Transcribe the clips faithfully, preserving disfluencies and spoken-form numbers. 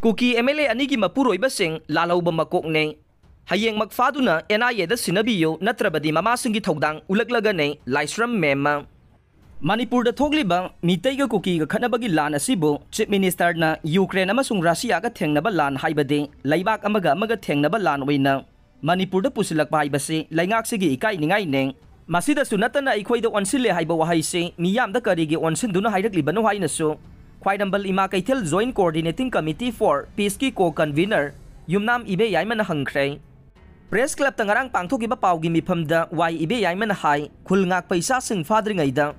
Kuki M L A ꯑꯅꯤꯒꯤ ꯃꯄꯨꯔꯣꯏꯕꯁꯤꯡ ꯂꯥꯜꯍꯧꯕ ꯃꯀꯣꯛꯅꯦ꯫ ꯍꯌꯦꯡꯃꯛ ꯐꯥꯗꯨꯅ and ꯑꯥꯏ ꯑꯦꯗ ꯁꯤꯟꯅꯕꯤꯌꯨ, ꯅꯠꯇ꯭ꯔꯕꯗꯤ ꯃꯃꯥꯁꯤꯡꯒꯤ ꯊꯧꯗꯥꯡ ꯎꯠꯂꯛꯂꯒꯅꯤ, ꯂꯥꯏꯁ꯭ꯔꯝ ꯃꯦꯝꯃ꯫ ꯃꯅꯤꯄꯨꯔꯗ ꯊꯣꯛꯂꯤꯕ ꯃꯤꯇꯩꯒ ꯀꯨꯀꯤꯒ ꯈꯠꯅꯕꯒꯤ ꯂꯥꯟ ꯑꯁꯤꯕꯨ ꯆꯤꯐ ꯃꯤꯅꯤꯁꯇꯔꯅ ꯌꯨꯀ꯭ꯔꯦꯟ ꯑꯃꯁꯨꯡ ꯔꯁꯤꯌꯥꯒ ꯊꯦꯡꯅꯕ ꯂꯥꯟ ꯍꯥꯏꯕꯗꯤ ꯂꯩꯕꯥꯛ ꯑꯃꯒ ꯑꯃꯒ ꯊꯦꯡꯅꯕ ꯂꯥꯟ ꯑꯣꯏꯅ ꯃꯅꯤꯄꯨꯔꯗ ꯄꯨꯁꯤꯜꯂꯛꯄ ꯍꯥꯏꯕꯁꯤ ꯂꯩꯉꯥꯛꯁꯤꯒꯤ ꯏꯀꯥꯏꯅꯤꯡꯉꯥꯏꯅꯤ꯫ ꯃꯁꯤꯗꯁꯨ ꯅꯠꯇꯅ ꯑꯩꯈꯣꯏꯗ ꯑꯣꯟꯁꯤꯜꯂꯦ ꯍꯥꯏꯕ ꯋꯥꯍꯩꯁꯤ ꯃꯤꯌꯥꯝꯗ ꯀꯔꯤꯒꯤ ꯑꯣꯟꯁꯤꯟꯗꯨꯅ ꯍꯥꯏꯔꯛꯂꯤꯕꯅꯣ ꯍꯥꯏꯅꯁꯨ ꯈ꯭ꯋꯥꯏꯔꯝꯕꯟ ꯏꯃꯥ ꯀꯩꯊꯦꯜ Joint Coordinating Committee for Peaceꯀꯤ co-convener ꯌꯨꯝꯅꯥꯝ ꯏꯕꯦꯌꯥꯏꯃꯅ ꯍꯪꯈ꯭ꯔꯦ꯫ ꯄ꯭ꯔꯦꯁ ꯀ꯭ꯂꯕꯇ ꯉꯔꯥꯡ ꯄꯥꯡꯊꯣꯛꯈꯤꯕ ꯄꯥꯎꯒꯤ ꯃꯤꯐꯝꯗ ꯋꯥꯏ ꯏꯕꯦꯌꯥꯏꯃꯅ ꯍꯥꯏ, ꯈꯨꯜ ꯉꯥꯛꯄ ꯏꯆꯥꯁꯤꯡ ꯐꯥꯗ꯭ꯔꯤꯉꯩꯗ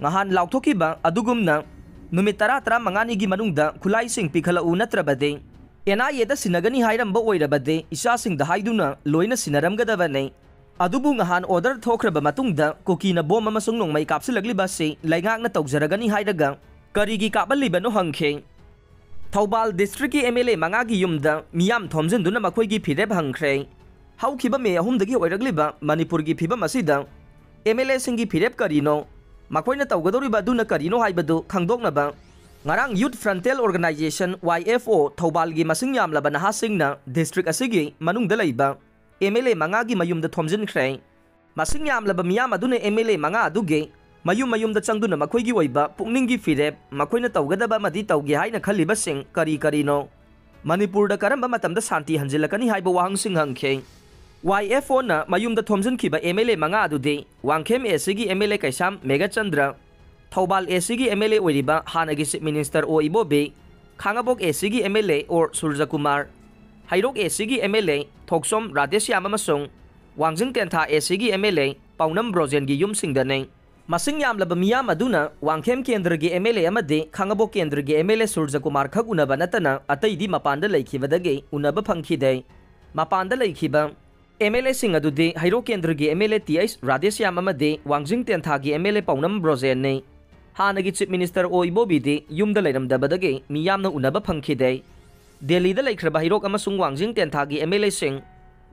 ꯉꯍꯥꯟ ꯂꯥꯎꯊꯣꯛꯈꯤꯕ ꯑꯗꯨꯒꯨꯝꯅ ꯅꯨꯃꯤꯠ ꯇꯔꯥ ꯇꯔꯥꯃꯉꯥꯅꯤꯒꯤ ꯃꯅꯨꯡꯗ ꯈꯨꯠꯂꯥꯏꯁꯤꯡ ꯄꯤꯈꯠꯂꯛꯎ, ꯅꯠꯇ꯭ꯔꯕꯗꯤ ꯑꯦꯟ ꯑꯥꯏ ꯑꯦꯗ ꯁꯤꯟꯅꯒꯅꯤ ꯍꯥꯏꯔꯝꯕ ꯑꯣꯏꯔꯕꯗꯤ ꯏꯆꯥꯁꯤꯡꯗ ꯍꯥꯏꯗꯨꯅ ꯂꯣꯏꯅ ꯁꯤꯟꯅꯔꯝꯒꯗꯕꯅꯤ꯫ ꯑꯗꯨꯕꯨ ꯉꯍꯥꯟ ꯑꯣꯔꯗꯔ ꯊꯣꯛꯈ꯭ꯔꯕ ꯃꯇꯨꯡꯗ ꯀꯨꯀꯤꯅ ꯕꯣꯝ ꯑꯃꯁꯨꯡ ꯅꯣꯡꯃꯩ ꯀꯥꯞꯁꯤꯜꯂꯛꯂꯤꯕ ꯑꯁꯤ ꯂꯩꯉꯥꯛꯅ ꯇꯧꯖꯔꯒꯅꯤ ꯍꯥꯏꯔꯒ ꯀꯔꯤꯒꯤ ꯀꯥꯞꯍꯜꯂꯤꯕꯅꯣ ꯍꯪꯈꯤ꯫ ꯊꯧꯕꯥꯜ ꯗꯤꯁꯇ꯭ꯔꯤꯛꯀꯤ ꯑꯦꯝ ꯑꯦꯜ ꯑꯦ ꯃꯉꯥꯒꯤ ꯌꯨꯝꯗ ꯃꯤꯌꯥꯝ ꯊꯣꯝꯖꯤꯟꯗꯨꯅ ꯃꯈꯣꯏꯒꯤ ꯐꯤꯔꯦꯞ ꯍꯪꯈ꯭ꯔꯦ꯫ ꯍꯧꯈꯤꯕ ꯃꯦ ꯑꯍꯨꯝꯗꯒꯤ ꯑꯣꯏꯔꯛꯂꯤꯕ ꯃꯅꯤꯄꯨꯔꯒꯤ ꯐꯤꯕꯝ ꯑꯁꯤꯗ ꯑꯦꯝ ꯑꯦꯜ ꯑꯦꯁꯤꯡꯒꯤ ꯐꯤꯔꯦꯞ ꯀꯔꯤꯅꯣ? ꯃꯈꯣꯏꯅ ꯇꯧꯒꯗꯧꯔꯤꯕ ꯑꯗꯨꯅ ꯀꯔꯤꯅꯣ ꯍꯥꯏꯕꯗꯨ ꯈꯪꯗꯣꯛꯅꯕ ꯉꯔꯥꯡ Youth Frontier Organisation, ꯋꯥꯏ ꯑꯦꯐ ꯑꯣ, ꯊꯧꯕꯥꯜꯒꯤ ꯃꯁꯤꯡ ꯌꯥꯝꯂꯕ ꯅꯍꯥꯁꯤꯡꯅ ꯗꯤꯁꯇ꯭ꯔꯤꯛ ꯑꯁꯤꯒꯤ ꯃꯅꯨꯡꯗ ꯂꯩꯕ ꯑꯦꯝ ꯑꯦꯜ ꯑꯦ ꯃꯉꯥꯒꯤ ꯃꯌꯨꯝꯗ ꯊꯣꯝꯖꯤꯟꯈ꯭ꯔꯦ꯫ ꯃꯁꯤꯡ ꯌꯥꯝꯂꯕ ꯃꯤꯌꯥꯝ ꯑꯗꯨꯅ ꯑꯦꯝ ꯑꯦꯜ ꯑꯦ ꯃꯉꯥ ꯑꯗꯨꯒꯤ ꯃꯌꯨꯝ ꯃꯌꯨꯝꯗ ꯆꯪꯗꯨꯅ ꯃꯈꯣꯏꯒꯤ ꯑꯣꯏꯕ ꯄꯨꯛꯅꯤꯡꯒꯤ ꯐꯤꯔꯦꯞ, ꯃꯈꯣꯏꯅ ꯇꯧꯒꯗꯕ ꯑꯃꯗꯤ ꯇꯧꯒꯦ ꯍꯥꯏꯅ ꯈꯜꯂꯤꯕꯁꯤꯡ ꯀꯔꯤ ꯀꯔꯤꯅꯣ? ꯃꯅꯤꯄꯨꯔꯗ ꯀꯔꯝꯕ ꯃꯇꯝꯗ ꯁꯥꯟꯇꯤ ꯍꯟꯖꯤꯜꯂꯛꯀꯅꯤ ꯍꯥꯏꯕ ꯋꯥꯍꯪꯁꯤꯡ ꯍꯪꯈꯤ꯫ ꯋꯥꯏ ꯑꯦꯐ ꯑꯣꯅ ꯃꯌꯨꯝꯗ ꯊꯣꯝꯖꯤꯟꯈꯤꯕ ꯑꯦꯝ ꯑꯦꯜ ꯑꯦ ꯃꯉꯥ ꯑꯗꯨꯗꯤ ꯋꯥꯡꯈꯦꯝ ꯑꯦ ꯁꯤꯒꯤ ꯑꯦꯝ ꯑꯦꯜ ꯑꯦ ꯀꯩꯁꯥꯝ ꯃꯦꯘꯆꯟꯗ꯭ꯔ, ꯊꯧꯕꯥꯜ ꯑꯦ ꯁꯤꯒꯤ ꯑꯦꯝ ꯑꯦꯜ ꯑꯦ ꯑꯣꯏꯔꯤꯕ ꯍꯥꯟꯅꯒꯤ ꯆꯤꯐ ꯃꯤꯅꯤꯁꯇꯔ ꯑꯣ ꯏꯕꯣꯕꯤ, ꯈꯥꯉꯕꯣꯛ ꯑꯦ ꯁꯤꯒꯤ ꯑꯦꯝ ꯑꯦꯜ ꯑꯦ ꯑꯣꯔ ꯁꯨꯔꯖꯀꯨꯃꯥꯔ, ꯍꯩꯔꯣꯛ ꯑꯦ ꯁꯤꯒꯤ ꯑꯦꯝ ꯑꯦꯜ ꯑꯦ ꯊꯣꯛꯆꯣꯝ ꯔꯥꯙꯦꯁ꯭ꯌꯥꯝ ꯑꯃꯁꯨꯡ ꯋꯥꯡꯖꯤꯡ ꯇꯦꯟꯊꯥ ꯑꯦ ꯁꯤꯒꯤ ꯑꯦꯝ ꯑꯦꯜ ꯑꯦ ꯄꯥꯎꯅꯝ ꯕ꯭ꯔꯣꯖꯦꯟꯒꯤ ꯌꯨꯝꯁꯤꯡꯗꯅꯤ꯫ ꯃꯁꯤꯡ ꯌꯥꯝꯂꯕ ꯃꯤꯌꯥꯝ ꯑꯗꯨꯅ ꯋꯥꯡꯈꯦꯝ ꯀꯦꯟꯗ꯭ꯔꯒꯤ ꯑꯦꯝ ꯑꯦꯜ ꯑꯦ ꯑꯃꯗꯤ ꯈꯥꯉꯕꯣꯛ ꯀꯦꯟꯗ꯭ꯔꯒꯤ ꯑꯦꯝ ꯑꯦꯜ ꯑꯦ ꯁꯨꯔꯖꯀꯨꯃꯥꯔ ꯈꯛ ꯎꯅꯕ ꯅꯠꯇꯅ ꯑꯇꯩꯗꯤ ꯃꯄꯥꯟꯗ ꯂꯩꯈꯤꯕꯗꯒꯤ ꯎꯅꯕ ꯐꯪꯈꯤꯗꯦ꯫ ꯃꯄꯥꯟꯗ ꯂꯩꯈꯤꯕ ꯑꯦꯝ ꯑꯦꯜ ꯑꯦꯁꯤꯡ ꯑꯗꯨꯗꯤ ꯍꯩꯔꯣꯛ ꯀꯦꯟꯗ꯭ꯔꯒꯤ M L A T H Radheshyam ꯑꯃꯗꯤ ꯋꯥꯡꯖꯤꯡ ꯇꯦꯟꯊꯥꯒꯤ ꯑꯦꯝ ꯑꯦꯜ ꯑꯦ ꯄꯥꯎꯅꯝ ꯕ꯭ꯔꯣꯖꯦꯟꯅꯤ꯫ ꯍꯥꯟꯅꯒꯤ ꯆꯤꯐ ꯃꯤꯅꯤꯁꯇꯔ ꯑꯣ ꯏꯕꯣꯕꯤꯗꯤ ꯌꯨꯝꯗ ꯂꯩꯔꯝꯗꯕꯗꯒꯤ ꯃꯤꯌꯥꯝꯅ ꯎꯅꯕ ꯐꯪꯈꯤꯗꯦ꯫ ꯗꯦꯜꯂꯤꯗ ꯂꯩꯈ꯭ꯔꯕ ꯍꯩꯔꯣꯛ ꯑꯃꯁꯨꯡ ꯋꯥꯡꯖꯤꯡ ꯇꯦꯟꯊꯥꯒꯤ ꯑꯦꯝ ꯑꯦꯜ ꯑꯦꯁꯤꯡ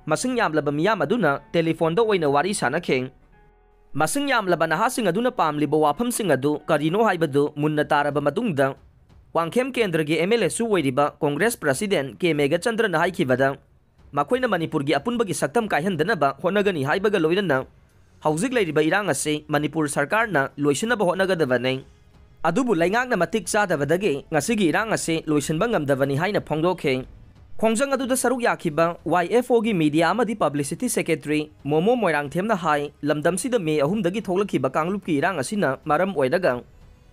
ꯃꯁꯤꯡ ꯌꯥꯝꯂꯕ ꯃꯤꯌꯥꯝ ꯑꯗꯨꯅ ꯇꯦꯂꯤꯐꯣꯟꯗ ꯑꯣꯏꯅ ꯋꯥꯔꯤ ꯁꯥꯅꯈꯤ꯫ ꯃꯁꯤꯡ ꯌꯥꯝꯂꯕ ꯅꯍꯥꯁꯤꯡ ꯑꯗꯨꯅ ꯄꯥꯝꯂꯤꯕ ꯋꯥꯐꯝꯁꯤꯡ ꯑꯗꯨ ꯀꯔꯤꯅꯣ ꯍꯥꯏꯕꯗꯨ ꯃꯨꯟꯅ ꯇꯥꯔꯕ ꯃꯇꯨꯡꯗ, ꯋꯥꯡꯈꯦꯝ ꯀꯦꯟꯗ꯭ꯔꯒꯤ ꯑꯦꯝ ꯑꯦꯜ ꯑꯦꯁꯨ ꯑꯣꯏꯔꯤꯕ ꯀꯣꯡꯒ꯭ꯔꯦꯁ ꯄ꯭ꯔꯁꯤꯗꯦꯟ ꯀꯦ ꯃꯦꯘꯆꯟꯗ꯭ꯔꯅ ꯍꯥꯏꯈꯤꯕꯗ, ꯃꯈꯣꯏꯅ ꯃꯅꯤꯄꯨꯔꯒꯤ ꯑꯄꯨꯟꯕꯒꯤ ꯁꯛꯇꯝ ꯀꯥꯏꯍꯟꯗꯅꯕ ꯍꯣꯠꯅꯒꯅꯤ ꯍꯥꯏꯕꯒ ꯂꯣꯏꯅꯅ ꯍꯧꯖꯤꯛ ꯂꯩꯔꯤꯕ ꯏꯔꯥꯡ ꯑꯁꯤ ꯃꯅꯤꯄꯨꯔ ꯁꯔꯀꯥꯔꯅ ꯂꯣꯏꯁꯤꯟꯅꯕ ꯍꯣꯠꯅꯒꯗꯕꯅꯤ꯫ ꯑꯗꯨꯕꯨ ꯂꯩꯉꯥꯛꯅ ꯃꯇꯤꯛ ꯆꯥꯗꯕꯗꯒꯤ ꯉꯁꯤꯒꯤ ꯏꯔꯥꯡ ꯑꯁꯤ ꯂꯣꯏꯁꯤꯟꯕ ꯉꯝꯗꯕꯅꯤ ꯍꯥꯏꯅ ꯐꯣꯡꯗꯣꯛꯈꯤ꯫ ꯈꯣꯡꯖꯪ ꯑꯗꯨꯗ ꯁꯔꯨꯛ ꯌꯥꯈꯤꯕ ꯋꯥꯏ ꯑꯦꯐ ꯑꯣꯒꯤ ꯃꯤꯗꯤꯌꯥ ꯑꯃꯗꯤ ꯄꯕ꯭ꯂꯤꯁꯤꯇꯤ ꯁꯦꯀ꯭ꯔꯦꯇꯔꯤ ꯃꯣꯃꯣ ꯃꯣꯏꯔꯥꯡꯊꯦꯝꯅ ꯍꯥꯏ, ꯂꯝꯗꯝꯁꯤꯗ ꯃꯦ ꯑꯍꯨꯝꯗꯒꯤ ꯊꯣꯛꯂꯛꯈꯤꯕ ꯀꯥꯡꯂꯨꯞꯀꯤ ꯏꯔꯥꯡ ꯑꯁꯤꯅ ꯃꯔꯝ ꯑꯣꯏꯔꯒ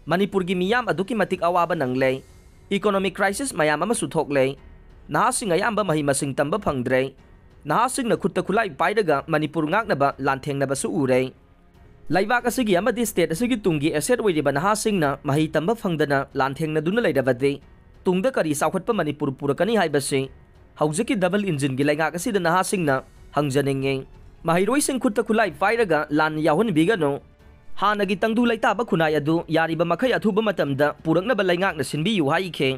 ꯃꯅꯤꯄꯨꯔꯒꯤ ꯃꯤꯌꯥꯝ ꯑꯗꯨꯛꯀꯤ ꯃꯇꯤꯛ ꯑꯋꯥꯕ ꯅꯪꯂꯦ꯫ ꯏꯀꯣꯅꯣꯃꯤꯛ ꯀ꯭ꯔꯥꯏꯁꯤꯁ ꯃꯌꯥꯝ ꯑꯃꯁꯨ ꯊꯣꯛꯂꯦ꯫ ꯅꯍꯥꯁꯤꯡ ꯑꯌꯥꯝꯕ ꯃꯍꯩ ꯃꯁꯤꯡ ꯇꯝꯕ ꯐꯪꯗ꯭ꯔꯦ꯫ ꯅꯍꯥꯁꯤꯡꯅ ꯈꯨꯠꯇ ꯈꯨꯠꯂꯥꯏ ꯄꯥꯏꯔꯒ ꯃꯅꯤꯄꯨꯔ ꯉꯥꯛꯅꯕ ꯂꯥꯟꯊꯦꯡꯅꯕꯁꯨ ꯎꯔꯦ꯫ ꯂꯩꯕꯥꯛ ꯑꯁꯤꯒꯤ ꯑꯃꯗꯤ ꯁ꯭ꯇꯦꯠ ꯑꯁꯤꯒꯤ ꯇꯨꯡꯒꯤ ꯑꯦꯁꯦꯠ ꯑꯣꯏꯔꯤꯕ ꯅꯍꯥꯁꯤꯡꯅ ꯃꯍꯩ ꯇꯝꯕ ꯐꯪꯗꯅ ꯂꯥꯟꯊꯦꯡꯅꯗꯨꯅ ꯂꯩꯔꯕꯗꯤ ꯇꯨꯡꯗ ꯀꯔꯤ ꯆꯥꯎꯈꯠꯄ ꯃꯅꯤꯄꯨꯔ ꯄꯨꯔꯛꯀꯅꯤ ꯍꯥꯏꯕꯁꯤ ꯍꯧꯖꯤꯛꯀꯤ ꯗꯕꯜ ꯏꯟꯖꯤꯟꯒꯤ ꯂꯩꯉꯥꯛ ꯑꯁꯤꯗ ꯅꯍꯥꯁꯤꯡꯅ ꯍꯪꯖꯅꯤꯡꯉꯤ꯫ ꯃꯍꯩꯔꯣꯏꯁꯤꯡ ꯈꯨꯠꯇ ꯈꯨꯠꯂꯥꯏ ꯄꯥꯏꯔꯒ ꯂꯥꯟ ꯌꯥꯎꯍꯟꯕꯤꯒꯅꯨ꯫ ꯍꯥꯟꯅꯒꯤ ꯇꯪꯗꯨ ꯂꯩꯇꯥꯕ ꯈꯨꯟꯅꯥꯏ ꯑꯗꯨ ꯌꯥꯔꯤꯕ ꯃꯈꯩ ꯑꯊꯨꯕ ꯃꯇꯝꯗ ꯄꯨꯔꯛꯅꯕ ꯂꯩꯉꯥꯛꯅ ꯁꯤꯟꯕꯤꯌꯨ ꯍꯥꯏꯈꯤ꯫